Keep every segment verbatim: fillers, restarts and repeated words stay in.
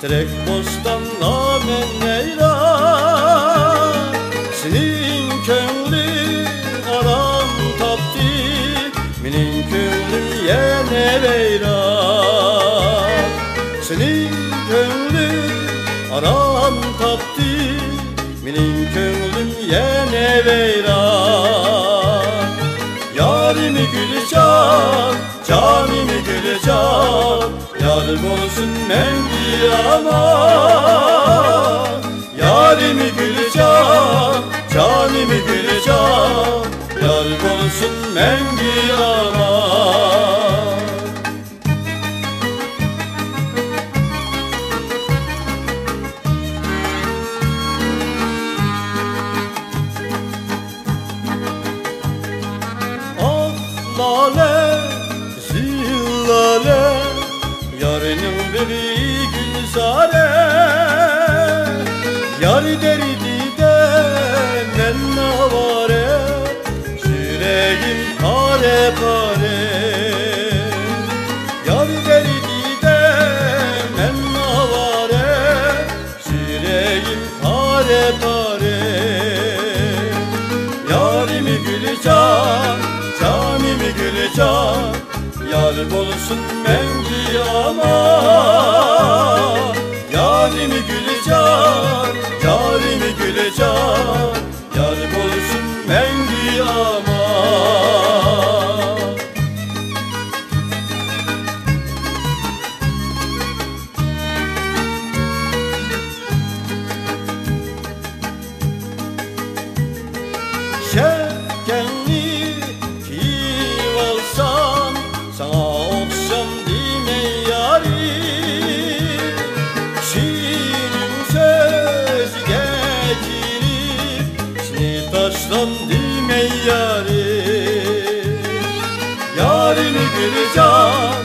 تېرەك بوستاندا مەن ۋەيران، سېنىڭ كۆڭلۈڭ ئارام تاپتى، مېنىڭ كۆڭلۈم يەنە ۋەيران. سېنىڭ كۆڭلۈڭ ئارام تاپتى، مېنىڭ كۆڭلۈم يەنە ۋەيران. يارىم گۈلجان، جانىم گۈلجان، يار بولسۇن مەڭگۈ ئامان. يارىم گۈلجان، جانىم گۈلجان، يار بولسۇن مەڭگۈ ئامان. ئاق لالە، قىزىل لالە، يارنىڭ بېغى گۈلزارە. يار دەردىدە مەن ئاۋارە، يۈرىكىم پارە-پارە. يار دەردىدە مەن ئاۋارە، يۈرىكىم پارە-پارە. يارىم گۈلجان، جانىم گۈلجان، يار بولسۇن مەڭگۈ ئامان. يارىم گۈلجان، جانىم گۈلجان، يار بولسۇن مەڭگۈ ئامان. شەپكەڭنى كىيىۋالسام، ساڭا ئوخشامدىمەن يارىم. كىشىنىڭ سۆزىگە كىرىپ، سېنى تاشلامدىمەن يارىم. يارىم گۈلجان،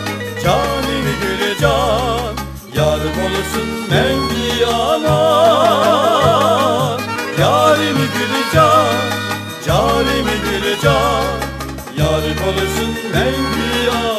جانىم گۈلجان، يار بولسۇن مەڭگۈ ئامان. يارىم گۈلجان، جانىم گۈلجان، يار بولسۇن مەڭگۈ ئامان.